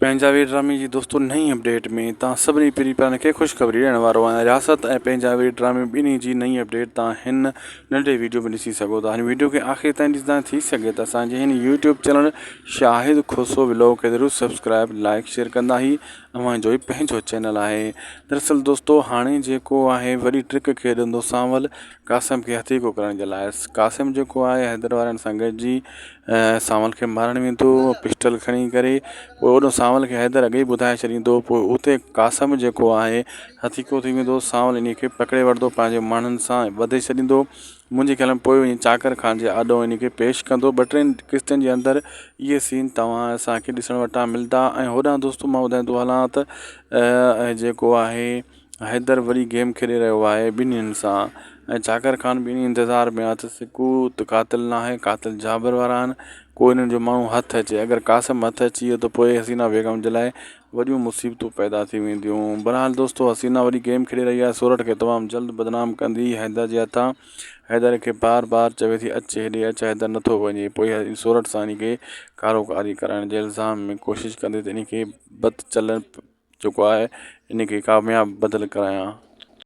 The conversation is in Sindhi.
پنهنجا وير ڊرامي جي دوستو نئين اپڊيٽ ۾ توهان سڀني پرين پيارن کي خوشخبري ڏيڻ وارو آهيان رياست ۽ پنهنجا وير ڊرامي ٻنهي جي نئين اپڊيٽ توهان هن ننڍي ويڊيو ۾ ڏسي سگهو ٿا هن ويڊيو کي آخر تائين ڏسندا ٿي سگهي ته اسان جي هن YouTube channel Shahid Khoso vlog کي ضرور سبسڪرائب لائڪ شيئر ڪندا هي اوهان جو هي پنهنجو چينل آهي دراصل دوستو هاڻي جيڪو آهي وڏي ٽرڪ کيڏندو سانول قاسم کي هٿيڪو ڪرڻ جي لاء قاسم جيڪو آهي حيدر وارن سان گڏجي سانول کي مارڻ ويندو پسٽل کڻي ڪري پوء اوڏو سانول کي حيدر اڳي ئي ٻڌائي ڇڏيندو پوء اتي قاسم جيڪو آهي هٿيڪو ٿي ويندو سانول انهي کي پڪڙي وٺندو پنهنجي ماڻهن سان ٻڌي ڇڏيندو منهنجي خيال ۾ پوء وڃي چاڪر خان جي آڏو انهي کي پيش ڪندو ٻه ٽن قسطن جي اندر اهي سين توهان اسان کي ڏسڻ وٽان ملدا ۽ هوڏانهن دوستو مان ٻڌائيندو هلان ته جيڪو آهي حيدر وري گيم کيڏي رهيو آهي ٻنهين سان ۽ چاڪر خان به انهي انتظار ۾ آهي ته سڪوت قاتل ناهي قاتل جابر وارا آهن ڪو انهن جو ماڻهو هٿ اچي اگر قاسم هٿ اچي ويو ته پوء حسينا بيگم جي لاء وڏيون مصيبتون پيدا ٿي وينديون بهرحال دوستو حسينا وڏي گيم کيڏي رهي آهي سورٺ کي تمام جلد بدنام ڪندي حيدر جي هٿان حيدر کي بار بار چوي ٿي اچ هيڏي اچ حيدر نٿو وڃي پوء سورٺ سان انهي کي ڪارو ڪاري ڪرائڻ جي الزام ۾ ڪوشش ڪندي ته انهي کي بد چلن جيڪو آهي ان کي ڪامياب بدل ڪرايان.